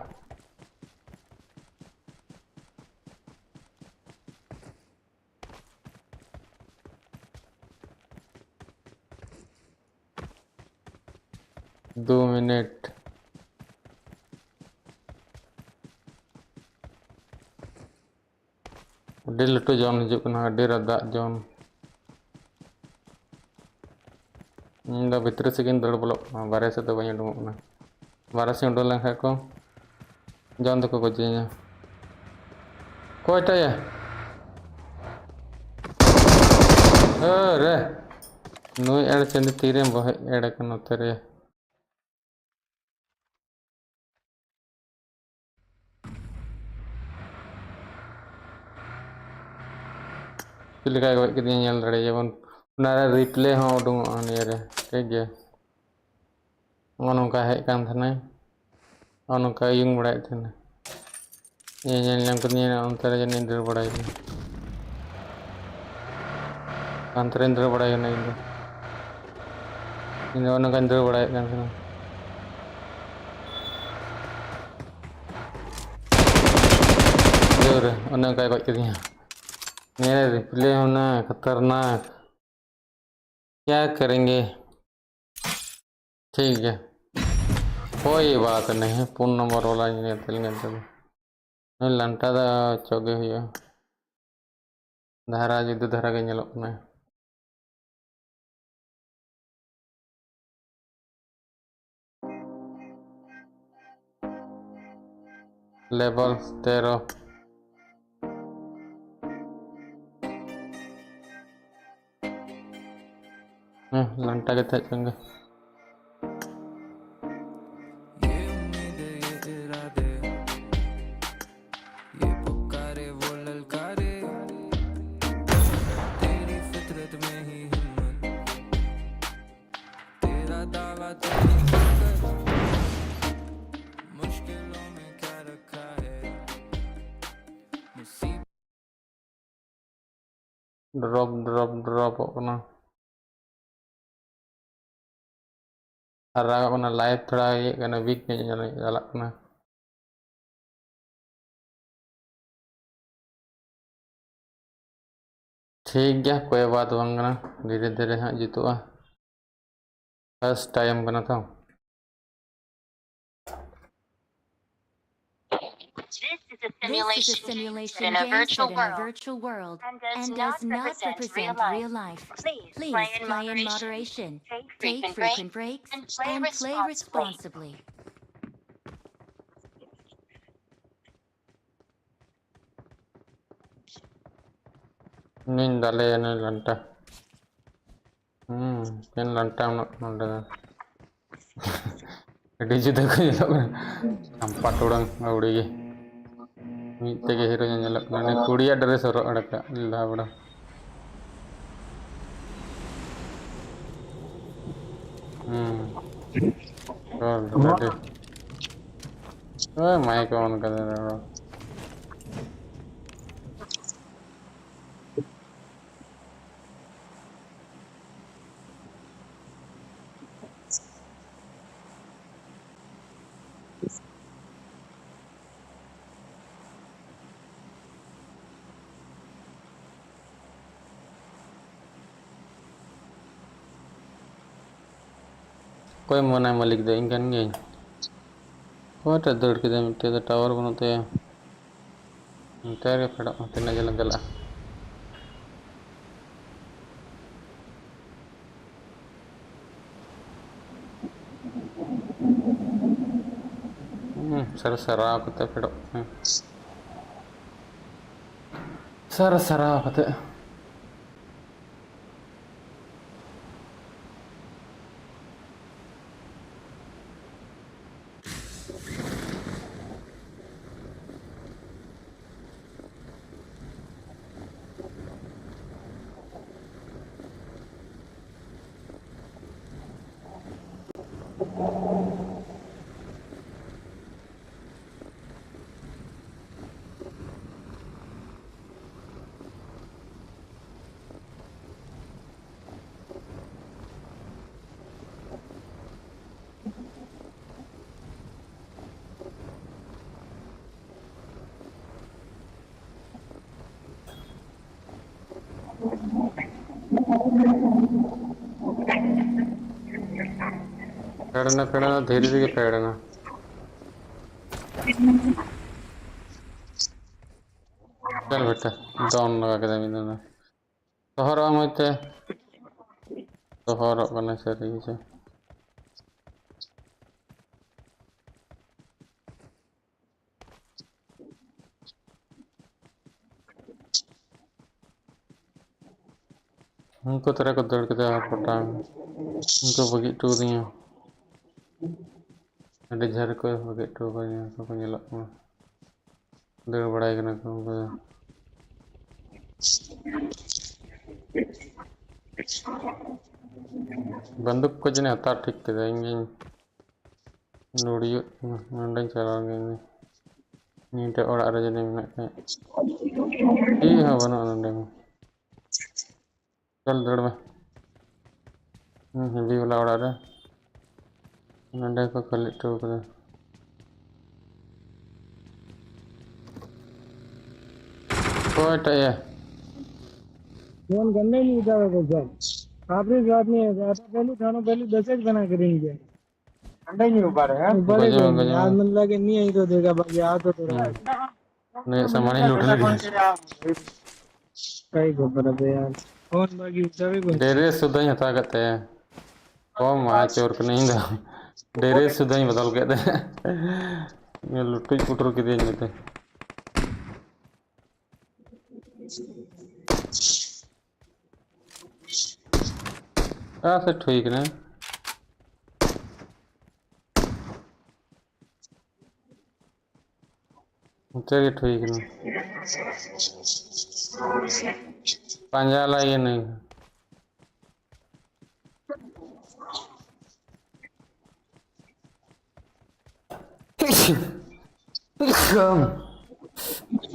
ᱫᱩ ᱢᱤᱱᱤᱴ᱾ ᱟᱹᱰᱤ ᱞᱟᱹᱴᱩ ᱡᱚᱱ ᱦᱤᱡᱩᱜ ᱠᱟᱱᱟ, ᱟᱹᱰᱤ ᱨᱟᱫᱟᱜ ᱡᱚᱱ᱾ ᱤᱧ ᱫᱚ ᱵᱷᱤᱛᱨᱤ ᱥᱮᱫ ᱜᱤᱧ ᱫᱟᱹᱲ ᱵᱚᱞᱚᱜ ᱠᱟᱱᱟ, ᱵᱟᱨᱦᱮ ᱥᱮᱫ ᱫᱚ ᱵᱟᱹᱧ ᱩᱰᱩᱠᱚᱜ ᱠᱟᱱᱟ᱾ ᱵᱟᱨᱦᱮ ᱥᱮᱫ ᱩᱰᱩᱠ ᱞᱮᱱᱠᱷᱟᱱ ᱠᱚ ᱡᱚᱱ ᱫᱚᱠᱚ ᱜᱚᱡᱮᱧᱟ᱾ ᱚᱠᱚᱭ ᱛᱟᱭᱟ? ᱮ ᱨᱮ, ᱱᱩᱭ ᱮᱲ ᱪᱟᱸᱫᱤ ᱛᱤᱨᱮᱢ ᱵᱚᱦᱮᱡ ᱮᱲ ᱠᱟᱱᱟ ᱱᱚᱛᱮ ᱨᱮ? ᱪᱮᱫ ᱞᱮᱠᱟᱭ ᱜᱚᱡ ᱠᱮᱫᱤᱧᱟ ᱧᱮᱞ ᱫᱟᱲᱮᱭᱟᱵᱚᱱ᱾ ᱚᱱᱟᱨᱮ ᱨᱤᱯᱞᱮ ᱦᱚᱸ ᱩᱰᱩᱝᱚᱜᱼᱟ ᱱᱤᱭᱟᱹᱨᱮ, ᱴᱷᱤᱠ ᱜᱮᱭᱟ᱾ ᱱᱚᱜᱼᱚ ᱱᱚᱝᱠᱟ ᱦᱮᱡ ᱠᱟᱱ ᱛᱟᱦᱮᱱᱟᱭ, ᱱᱚᱜᱼᱚ ᱱᱚᱝᱠᱟ ᱤᱭᱟᱹᱧ ᱵᱟᱲᱟᱭᱮᱫ ᱛᱟᱦᱮᱱᱟ᱾ ᱤᱧ ᱧᱮᱞ ᱧᱟᱢ ᱠᱟᱹᱫᱤᱧᱟ, ᱚᱱᱛᱮ ᱨᱮ ᱡᱟᱹᱱᱤᱡ ᱫᱟᱹᱲ ᱵᱟᱲᱟᱭ ᱠᱟᱱᱟ᱾ ᱦᱟᱱᱛᱮ ᱨᱮᱧ ᱫᱟᱹᱲ ᱵᱟᱲᱟᱭ ᱠᱟᱱᱟ ᱤᱧ ᱫᱚ᱾ ᱤᱧ ᱫᱚ ᱱᱚᱜᱼᱚ ᱱᱚᱝᱠᱟᱧ ᱫᱟᱹᱲ ᱵᱟᱲᱟᱭᱮᱫ ᱠᱟᱱ ᱛᱟᱦᱮᱱᱟ᱾ ᱫᱟᱹᱲ, ᱚᱱᱮ ᱚᱱᱠᱟᱭ ᱜᱚᱡ ᱠᱤᱫᱤᱧᱟ᱾ ᱱᱤᱭᱟᱹ ᱨᱤᱯᱞᱮ ᱦᱚᱸ ᱱᱟ ᱠᱷᱟᱛᱟᱨᱱᱟᱠ᱾ क्या करेंगे? ठीक है, कोई बात नहीं, ᱯᱩᱱ ᱱᱚᱢᱵᱚᱨ ᱵᱟᱞᱟ ᱧᱮᱞ ᱛᱮᱞᱤᱧ ᱱᱤᱛᱚᱜ ᱫᱚ᱾ ᱱᱩᱭ ᱞᱟᱱᱴᱟ ᱫᱚ ᱪᱚᱜ ᱜᱮ ᱦᱩᱭᱩᱜᱼᱟ᱾ ᱫᱷᱟᱨᱟ ᱡᱩᱫᱟᱹ ᱫᱷᱟᱨᱟ ᱜᱮ ᱧᱮᱞᱚᱜ ᱠᱟᱱᱟᱭ᱾ ᱞᱮᱵᱮᱞ ᱛᱮᱨᱚ᱾ ᱦᱮᱸ, ᱞᱟᱱᱴᱟ ᱜᱮ ᱛᱟᱦᱮᱸ ᱠᱟᱱ ᱜᱮ᱾ ये उम्मीदें, ये इरादे, ये पुकारे, वो ललकारे, तेरी फितरत में ही हिम्मत, तेरा दावा, तेरी ताकत, मुश्किलों में क्या रखा है, मुसीबत। ᱰᱨᱚᱯ ᱰᱨᱚᱯ ᱰᱨᱚᱯᱚᱜ ᱠᱟᱱᱟ᱾ ᱟᱨᱟᱜᱚᱜ ᱠᱟᱱᱟ, ᱞᱟᱭᱤᱵᱷ ᱛᱷᱚᱲᱟ ᱤᱭᱟᱹᱜ ᱠᱟᱱᱟ, ᱣᱤᱠ ᱧᱚᱜ ᱧᱮᱞᱚᱜ ᱪᱟᱞᱟᱜ ᱠᱟᱱᱟ᱾ ᱴᱷᱤᱠ ᱜᱮᱭᱟ, ᱠᱚᱭ ᱵᱟᱛ ᱵᱟᱝ ᱠᱟᱱᱟ, ᱫᱷᱤᱨᱮ ᱫᱷᱤᱨᱮ ᱦᱟᱸᱜ ᱡᱩᱛᱩᱜᱼᱟ, ᱯᱷᱟᱥᱴ ᱴᱟᱭᱤᱢ ᱠᱟᱱᱟ ᱛᱚ᱾ This is a simulation game set in a virtual world and does not represent real life. Please play in moderation, take frequent breaks, and play responsibly. ᱱᱤᱧ ᱫᱟᱞᱮᱭᱟ ᱱᱩᱭ ᱞᱟᱱᱴᱟ᱾ ᱦᱩᱸ, ᱪᱮᱱ ᱞᱟᱱᱴᱟ ᱩᱱᱟᱹᱜ ᱱᱚᱰᱮ ᱫᱚ᱾ ᱟᱹᱰᱤ ᱡᱩᱫᱟᱹ ᱠᱚ ᱧᱮᱞᱚᱜ ᱠᱟᱱᱟ᱾ ᱪᱟᱢᱯᱟ ᱴᱩᱰᱟᱹᱝ ᱟᱹᱣᱲᱤ ᱜᱮ᱾ ᱢᱤᱫ ᱛᱮᱜᱮ ᱦᱤᱨᱳ ᱧᱮᱞᱚᱜ ᱠᱟᱱᱟ᱾ ᱩᱱᱤ ᱠᱩᱲᱤᱭᱟᱜ ᱰᱨᱮᱥ ᱦᱚᱨᱚᱜ ᱟᱠᱟᱫ ᱞᱟᱦᱟ ᱵᱮᱲᱟ᱾ ᱦᱩᱸ᱾ ᱨᱚᱲ ᱫᱚ ᱟᱹᱰᱤ, ᱳᱭ ᱢᱟᱭᱤᱠ ᱚᱱ ᱠᱟᱛᱮ ᱨᱚᱲ᱾ ᱚᱠᱚᱭ ᱢᱮᱱᱟᱭ ᱢᱟᱹᱞᱤᱠ ᱫᱚ? ᱤᱧ ᱠᱟᱱ ᱜᱤᱭᱟᱹᱧ᱾ ᱚᱠᱚᱭᱴᱟᱜ ᱫᱟᱹᱲ ᱠᱮᱫᱟᱭ? ᱢᱤᱫᱴᱮᱡ ᱫᱚ ᱴᱟᱣᱟᱨ ᱵᱟᱹᱱᱩᱜ ᱛᱟᱭᱟ᱾ ᱱᱚᱛᱮ ᱨᱮᱜᱮ ᱯᱷᱮᱰᱚᱜ ᱢᱮ, ᱛᱤᱱᱟᱹᱜ ᱡᱷᱟᱹᱞᱮᱢ ᱪᱟᱞᱟᱜᱼᱟ᱾ ᱦᱩᱸ, ᱥᱟᱨ ᱥᱟᱨᱟᱣ ᱠᱟᱛᱮ ᱯᱷᱮᱰᱚᱜ ᱢᱮ᱾ ᱥᱟᱨ ᱥᱟᱨᱟᱣ ᱠᱟᱛᱮ᱾ ᱯᱷᱮᱰ ᱮᱱᱟ, ᱯᱷᱮᱰ ᱮᱱᱟ, ᱫᱷᱤᱨᱤ ᱨᱮᱜᱮ ᱯᱷᱮᱰ ᱮᱱᱟ᱾ ᱪᱚᱞ ᱵᱮᱴᱟ, ᱫᱚᱱ ᱞᱟᱜᱟ ᱠᱮᱫᱟ ᱢᱤᱫ ᱫᱚᱢ᱾ ᱛᱚᱦᱚᱨᱚᱜ ᱢᱮ ᱢᱚᱡᱽ ᱛᱮ᱾ ᱛᱚᱦᱚᱨᱚᱜ ᱠᱟᱱᱟ ᱥᱟᱹᱨᱤ ᱜᱮ ᱪᱚ᱾ ᱩᱱᱠᱩ ᱛᱟᱨᱟ ᱠᱚ ᱫᱟᱹᱲ ᱠᱮᱫᱟ ᱯᱚᱴᱟᱝ᱾ ᱩᱱᱠᱩ ᱵᱟᱹᱜᱤ ᱦᱚᱴᱚ ᱟᱹᱫᱤᱧᱟ᱾ ᱟᱹᱰᱤ ᱡᱷᱟᱹᱞ ᱨᱮᱠᱚ ᱵᱟᱹᱜᱤ ᱦᱚᱴᱚ ᱟᱠᱟᱫᱤᱧᱟ, ᱩᱱᱠᱩ ᱠᱚ ᱧᱮᱞᱚᱜ ᱠᱟᱱᱟ᱾ ᱫᱟᱹᱲ ᱵᱟᱲᱟᱭ ᱠᱟᱱᱟ ᱠᱚ ᱩᱱᱠᱩ ᱫᱚ᱾ ᱵᱟᱱᱫᱩᱠ ᱠᱚ ᱡᱟᱹᱱᱤᱡ ᱦᱟᱛᱟᱣ ᱴᱷᱤᱠ ᱠᱮᱫᱟ᱾ ᱤᱧ ᱜᱤᱧ ᱱᱩᱲᱤᱭᱟᱹᱜ ᱠᱟᱱᱟ᱾ ᱱᱚᱸᱰᱮᱧ ᱪᱟᱞᱟᱣ ᱞᱮᱱ ᱜᱮ᱾ ᱱᱤᱭᱟᱹᱴᱟᱜ ᱚᱲᱟᱜ ᱨᱮ ᱡᱟᱹᱱᱤᱡ ᱢᱮᱱᱟᱜ ᱠᱷᱟᱡ᱾ ᱪᱮᱫ ᱦᱚᱸ ᱵᱟᱹᱱᱩᱜᱼᱟ ᱱᱚᱸᱰᱮ ᱢᱟ᱾ ᱪᱚᱞ ᱫᱟᱹᱲ ᱢᱮ᱾ ᱦᱩᱸ, ᱦᱮᱵᱤ ᱵᱟᱞᱟ ᱚᱲᱟᱜ ᱨᱮ᱾ ᱱᱚᱸᱰᱮ ᱠᱚ ᱠᱷᱟᱹᱞᱤ ᱦᱚᱴᱚ ᱠᱟᱫᱟ᱾ ᱚᱠᱚᱭᱴᱟᱜ ᱭᱟ? फोन करने नहीं उठावे को सर। आपने बात नहीं है, आप पहले थाना पहले मैसेज बना करेंगे। अंडे नहीं उबाले हैं? उबाले गजब, कोई नहीं। गजब। आज मन लगे नहीं आई तो देगा भाई, आ तो थोड़ा। हम्म। नहीं, सामान ही लूट लेंगे। कई को पर अबे यार। फोन बाकी उठावे को नहीं। ᱰᱨᱮᱥ ᱥᱩᱫᱷᱟᱹᱧ ᱦᱟᱛᱟᱣ ᱠᱮᱫ ᱛᱟᱭᱟ᱾ ᱠᱚᱢ ᱢᱟ ᱪᱳᱨ ᱠᱟᱹᱱᱟᱹᱧ ᱤᱧ ᱫᱚ᱾ ᱰᱨᱮᱥ ᱥᱩᱫᱷᱟᱹᱧ ᱵᱚᱫᱚᱞ ᱠᱮᱫ ᱛᱟᱭᱟ᱾ ᱞᱩᱴᱩᱡ ᱯᱩᱴᱩᱨ ᱠᱮᱫᱮᱭᱟᱹᱧ ᱢᱮᱱᱛᱮ᱾ ᱚᱠᱟ ᱥᱮᱫ ᱦᱩᱭ ᱠᱟᱱᱟ? ᱱᱚᱛᱮ ᱜᱮ ᱦᱩᱭ ᱠᱟᱱᱟ᱾ ᱯᱟᱸᱡᱟ ᱞᱟᱭ ᱜᱮ ᱱᱩᱭ᱾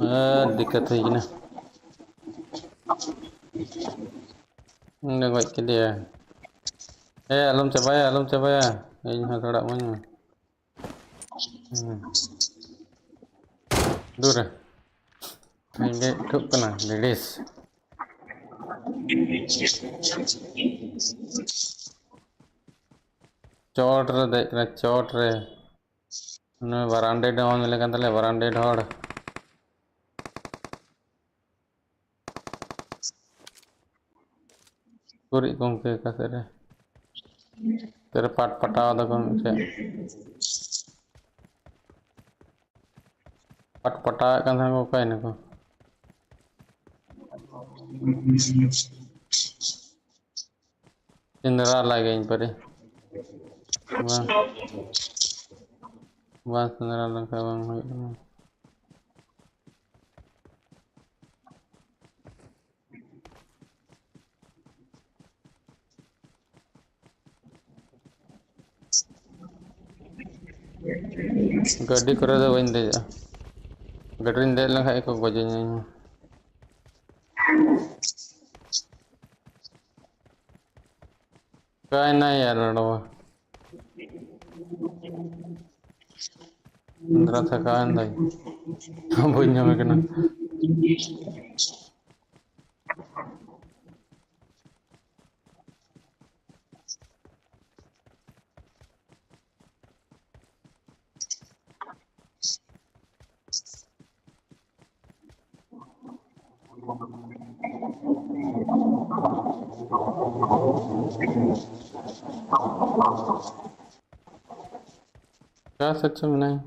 ᱟᱹᱰᱤ ᱫᱤᱠᱠᱟᱛ ᱦᱩᱭ ᱠᱟᱱᱟ᱾ ᱚᱸᱰᱮ ᱜᱚᱡ ᱠᱮᱫᱮᱭᱟ᱾ ᱮ, ᱟᱞᱚᱢ ᱪᱟᱵᱟᱭᱟ, ᱟᱞᱚᱢ ᱪᱟᱵᱟᱭᱟ᱾ ᱤᱧ ᱦᱚᱸ ᱛᱷᱚᱲᱟ ᱤᱢᱟᱹᱧ ᱢᱮ᱾ ᱦᱩᱸ᱾ ᱫᱩᱨ ᱨᱮ᱾ ᱨᱮᱸᱜᱮᱡ ᱴᱷᱩᱜ ᱠᱟᱱᱟ, ᱞᱮᱰᱤᱥ᱾ ᱪᱚᱴ ᱨᱮ ᱫᱮᱡ ᱠᱟᱱᱟ, ᱪᱚᱴ ᱨᱮ᱾ ᱩᱱᱤ ᱵᱟᱨᱟᱱᱰᱮᱰ ᱦᱚᱸ ᱧᱮᱞᱮ ᱠᱟᱱ ᱛᱟᱞᱮᱭᱟ, ᱵᱟᱨᱟᱱᱰᱮᱰ ᱦᱚᱲ᱾ ᱩᱠᱩᱨᱤᱡ ᱜᱚᱢᱠᱮ ᱚᱠᱟ ᱥᱮᱫ ᱨᱮ? ᱚᱠᱟ ᱨᱮ ᱯᱟᱴ ᱯᱟᱴᱟᱣ ᱫᱟᱠᱚ ᱢᱤᱫᱴᱮᱡ᱾ ᱯᱟᱴ ᱯᱟᱴᱟᱣᱮᱫ ᱠᱟᱱ ᱛᱟᱦᱮᱸ ᱠᱚ, ᱚᱠᱟᱭᱮᱱᱟ ᱠᱚ? ᱥᱮᱸᱫᱽᱨᱟ ᱞᱟᱜᱟᱹᱧ ᱯᱟᱨᱮ᱾ ᱵᱟᱝ, ᱵᱟᱝ ᱥᱮᱸᱫᱽᱨᱟ ᱞᱮᱱᱠᱷᱟᱱ ᱵᱟᱝ ᱦᱩᱭᱩᱜ ᱠᱟᱱᱟ᱾ ᱜᱟᱹᱰᱤ ᱠᱚᱨᱮ ᱫᱚ ᱵᱟᱹᱧ ᱫᱮᱡᱚᱜᱼᱟ᱾ ᱜᱟᱹᱰᱤ ᱨᱤᱧ ᱫᱮᱡ ᱞᱮᱱᱠᱷᱟᱡ ᱜᱮᱠᱚ ᱜᱚᱡᱤᱧᱟ ᱤᱧ᱾ ᱚᱠᱟᱭᱮᱱᱟᱭ ᱭᱟ ᱱᱚᱰᱮ ᱢᱟ? ᱥᱮᱸᱫᱽᱨᱟ ᱛᱷᱟᱠᱟᱣᱮᱱ ᱫᱚᱭ᱾ ᱵᱟᱹᱧ ᱧᱟᱢᱮ ᱠᱟᱱᱟ᱾ ᱚᱠᱟ ᱥᱮᱫ ᱪᱚ ᱢᱮᱱᱟᱭᱟ᱾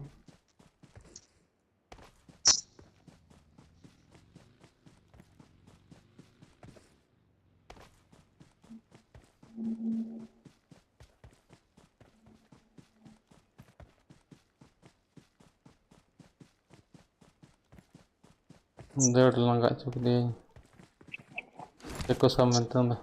ᱫᱟᱹᱲ ᱞᱟᱸᱜᱟ ᱦᱚᱪᱚ ᱠᱮᱫᱮᱭᱟᱹᱧ᱾ ᱪᱮᱫ ᱠᱚ ᱥᱟᱵ ᱢᱮᱱᱛᱮ ᱫᱚ᱾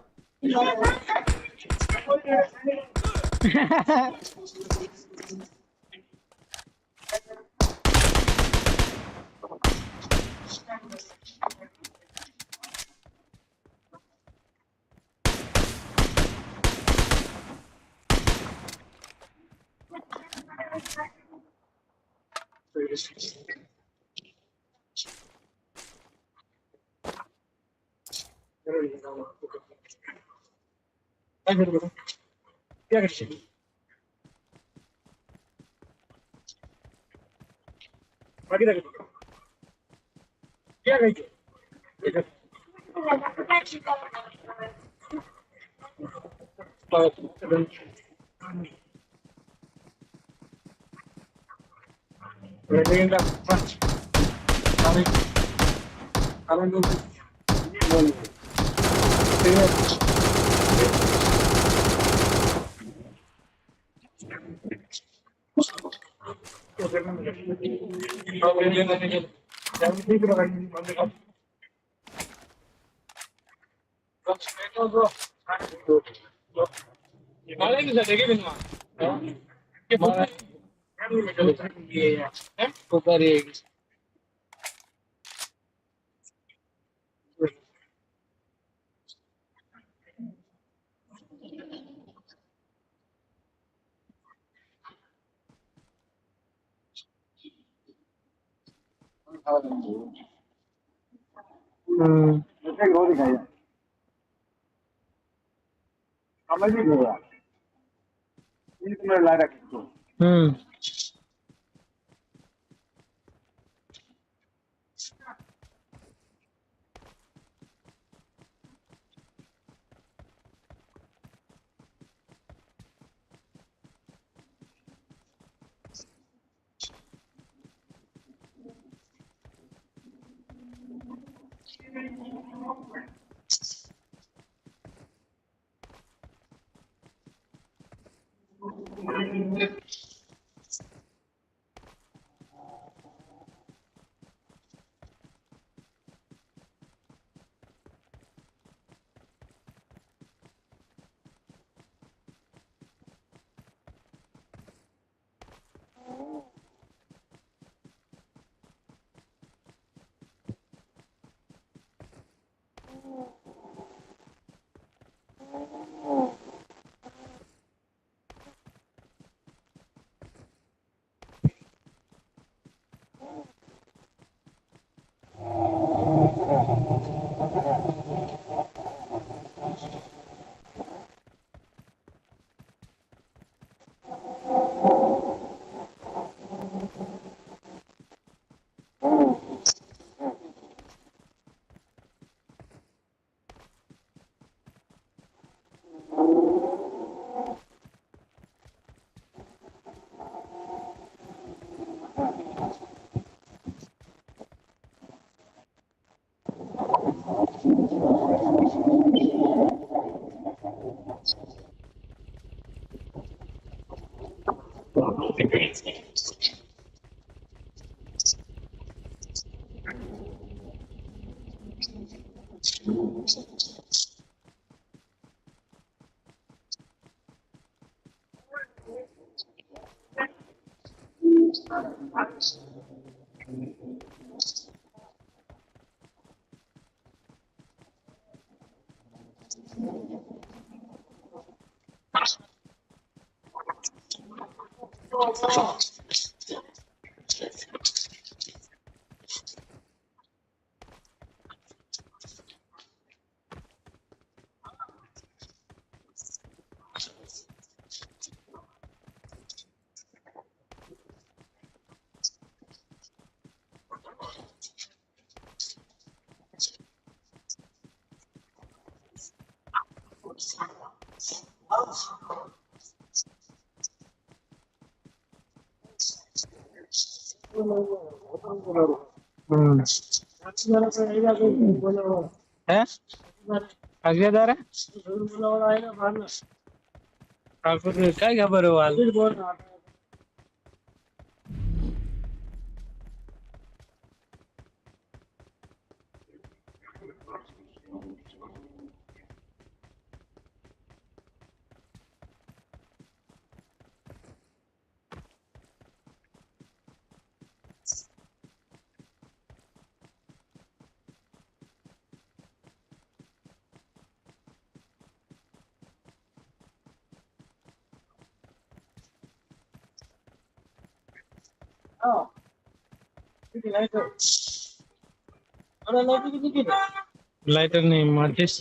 ᱦᱩᱸ᱾ ᱦᱩᱸ᱾ ᱦᱩᱸ᱾ ᱦᱮᱸ? ᱟᱡᱜᱮ ᱫᱟᱨᱮ? ᱟᱠᱚ ᱫᱚ ᱠᱟᱭ ᱜᱷᱟᱵᱟᱨ ᱣᱟᱞ᱾ Lighter नहीं, माचिस।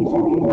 Help!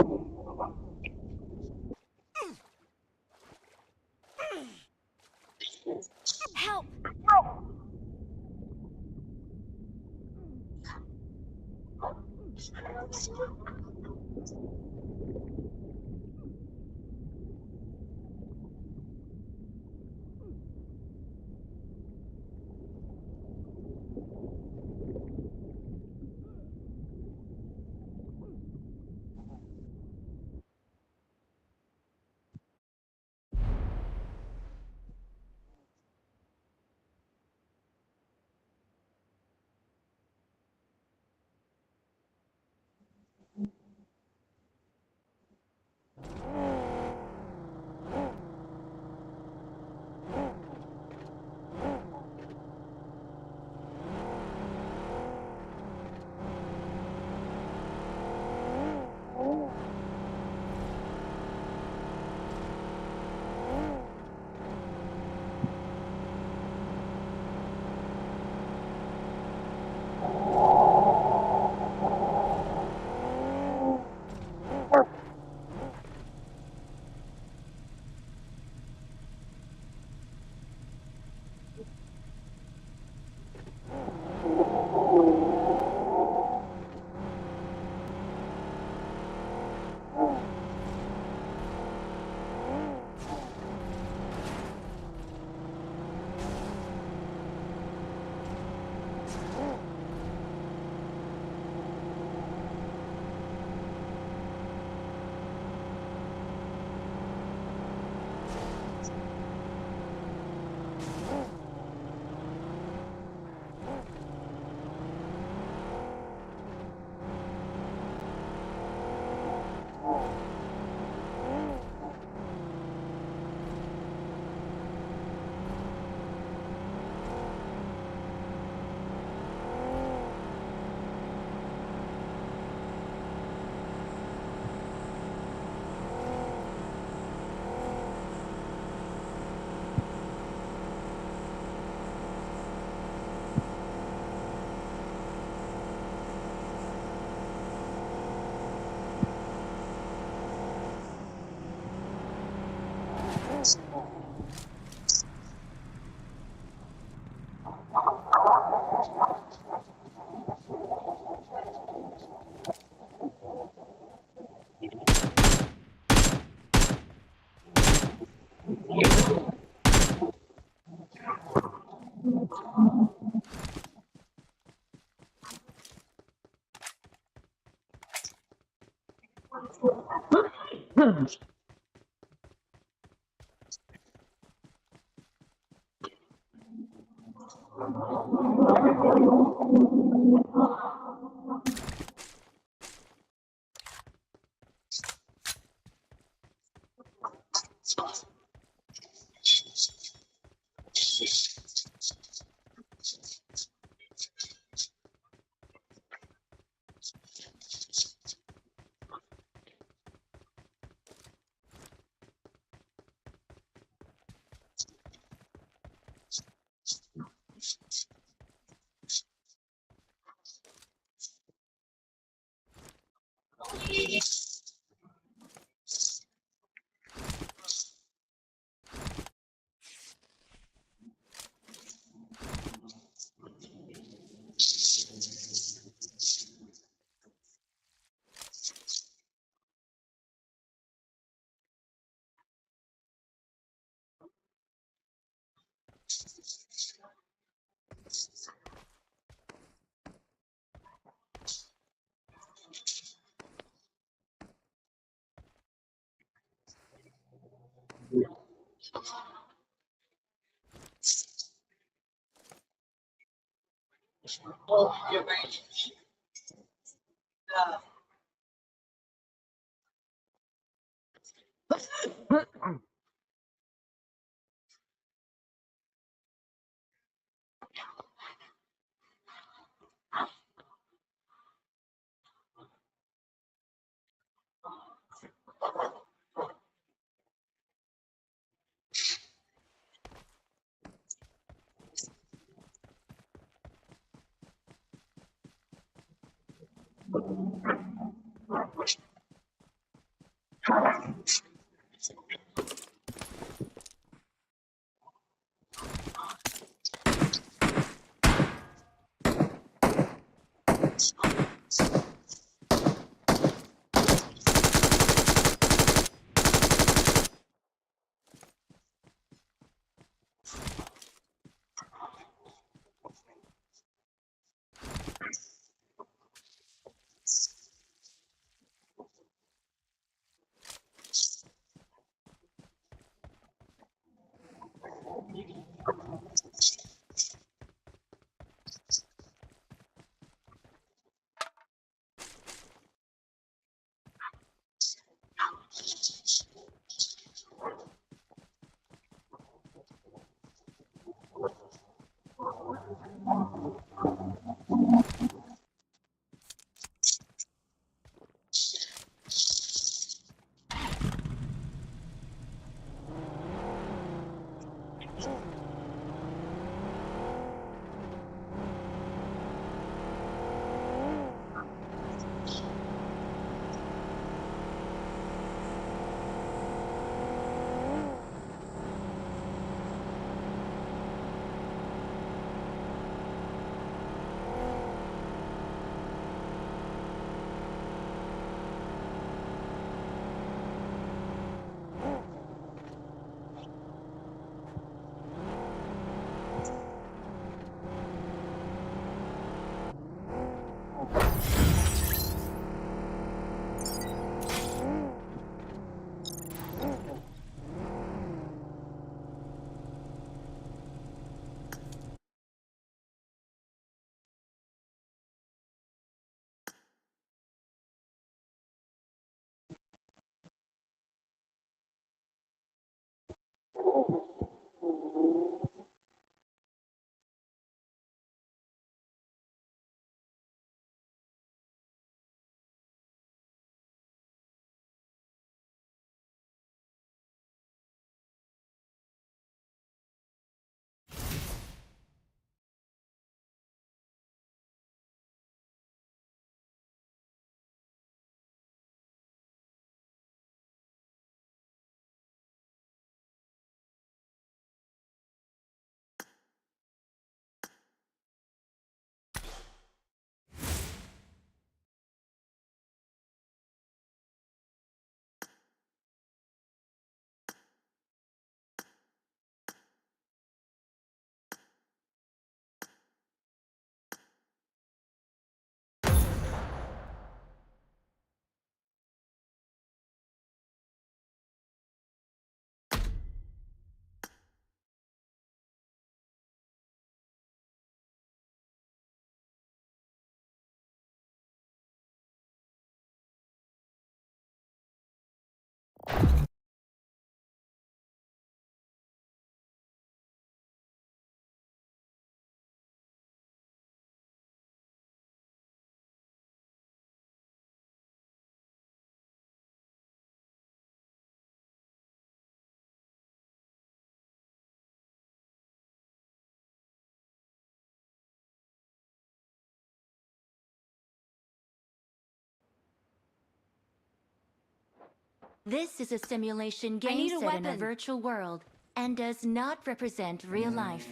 This is a simulation I need game a set in a weapon. Virtual world and does not represent real life.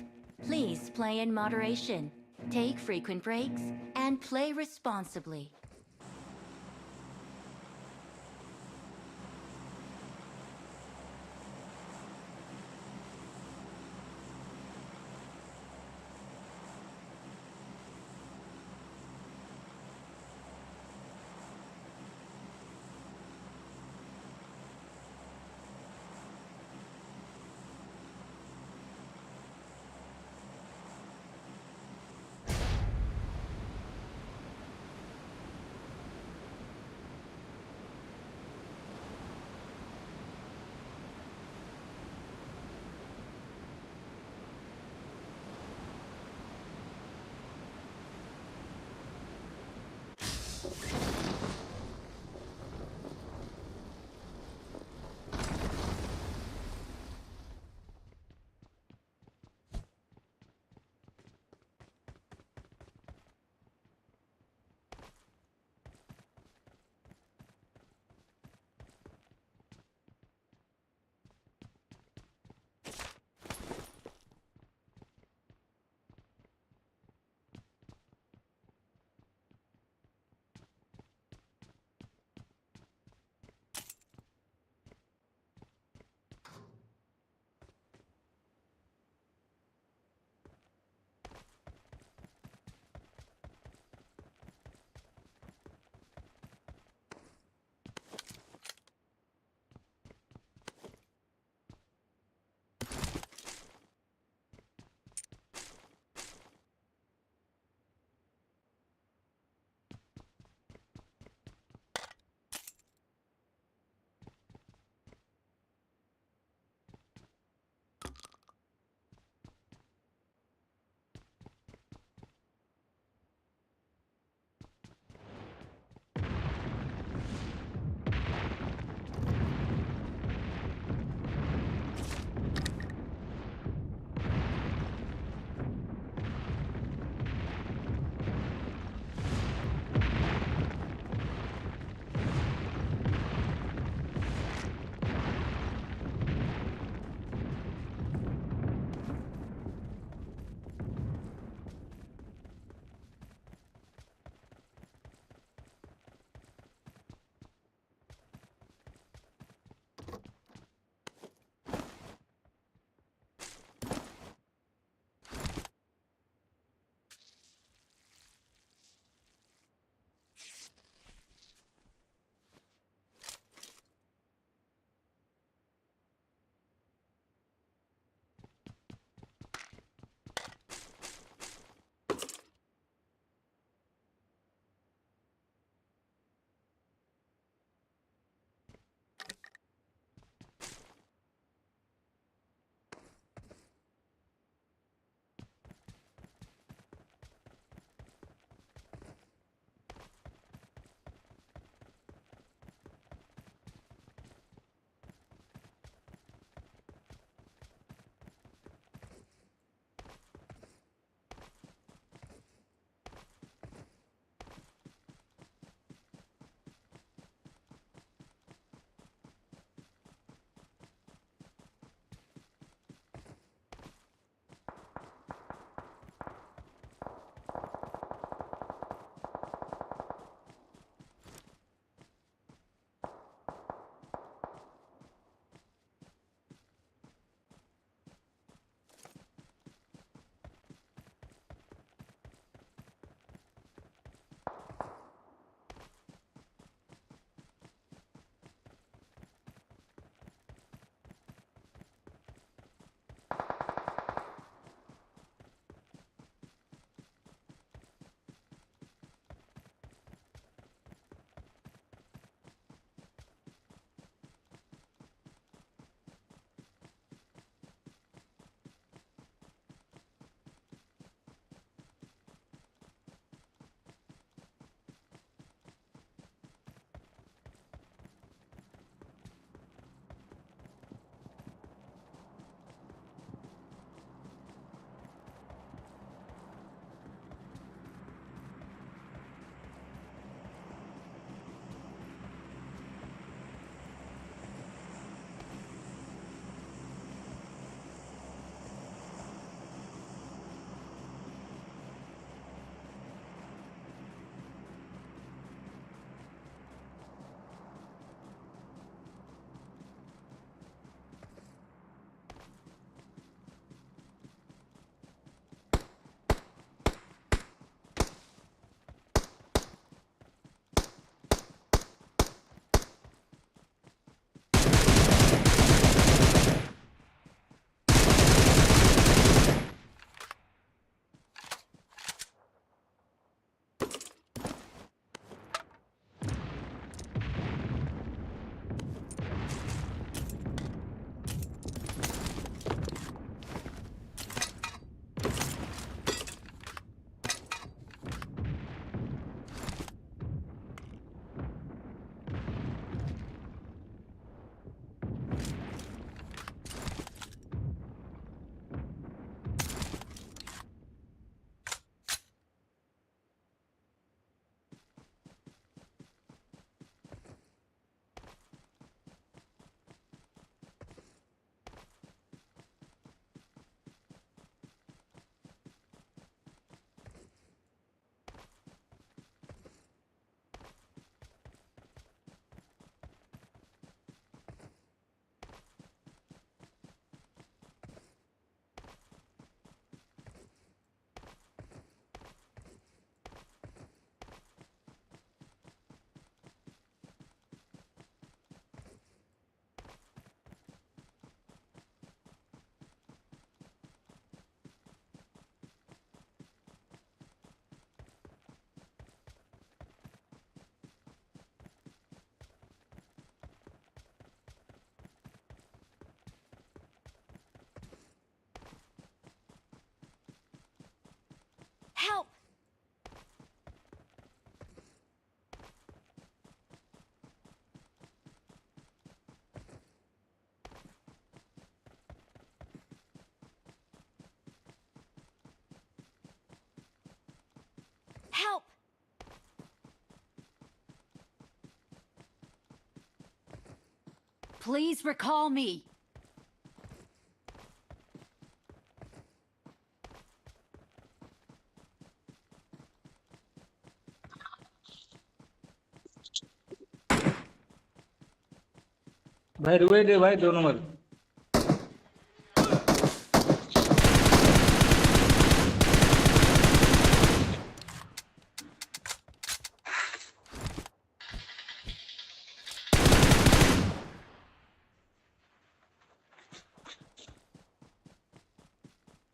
Please play in moderation, take frequent breaks, and play responsibly. Please recall me. भाई revive दे भाई, दो number.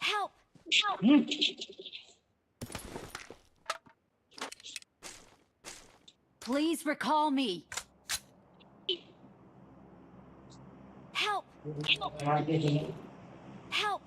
Help! Please recall me. Help! Help!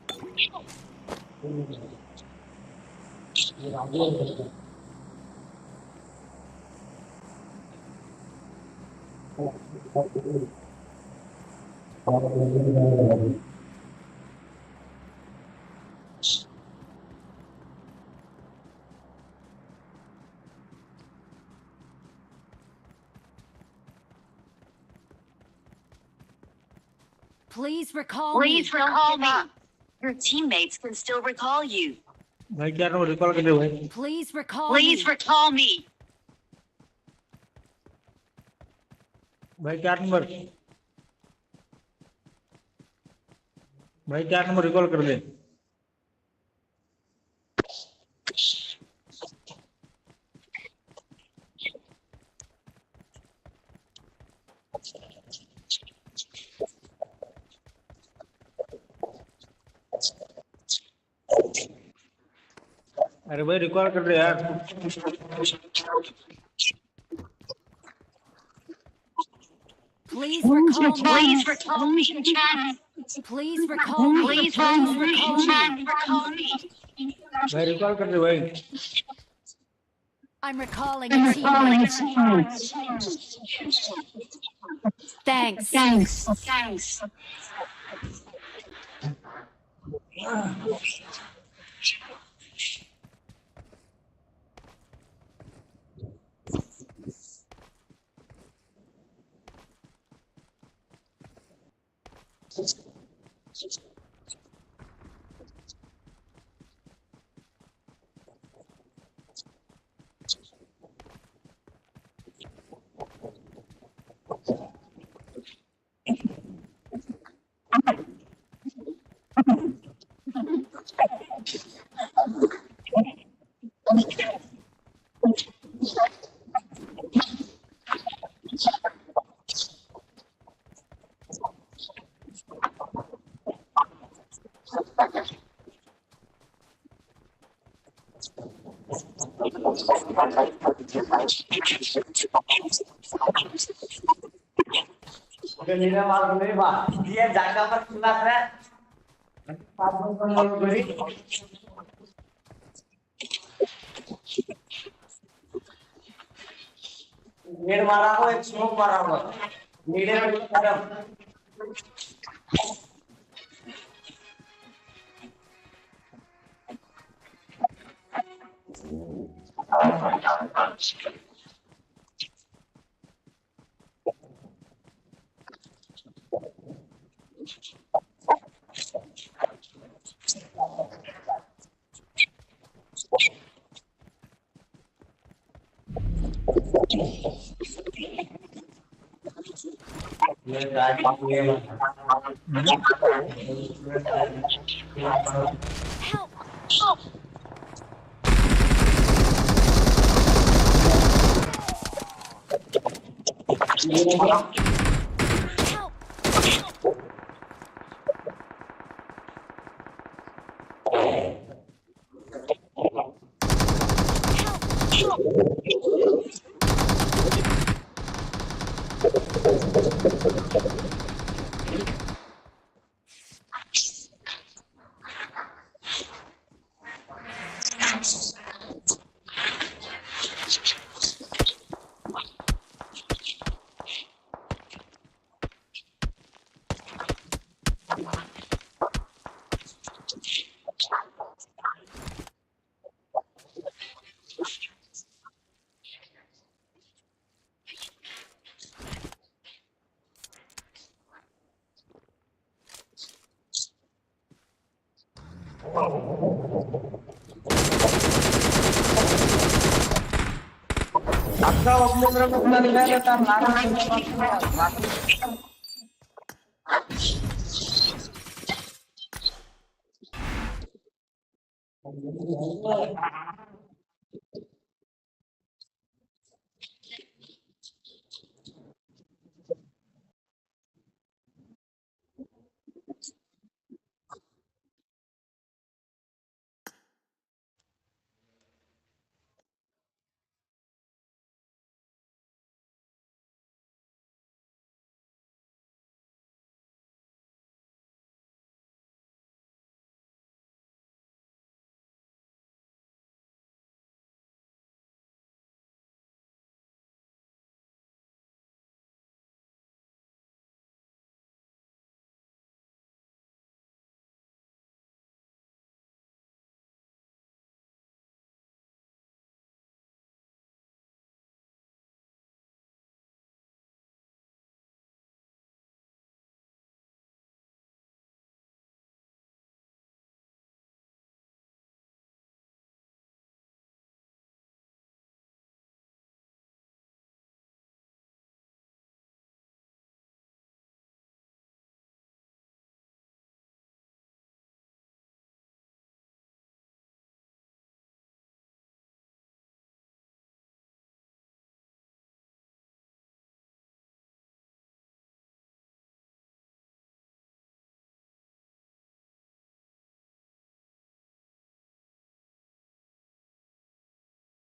Please recall Please me. Recall me. Your teammates can still recall you. भाई चार number recall कर दे भाई। Please recall Please me. Recall me. भाई चार number, भाई चार नंबर रिकॉल कर दे। अरे भाई रिकॉल कर दे यार। Please recall me. Please recall me. Please recall me. Please recall me. Recall me. भाई रिकॉल कर दे भाई। I'm recalling a teammate. Thanks. Thanks. Thanks. Oke, nila malu ni ba. Dia jaga mat kelas ya. Nir mara ko ek smoke mara ko. Nire ko karam. ᱟᱪᱪᱷᱟ, ᱵᱟᱹᱵᱩ, ᱢᱮᱨᱚᱢ ᱠᱚ ᱠᱷᱟᱱ ᱞᱟᱹᱭ ᱞᱮ ᱛᱟᱢ, ᱟᱨ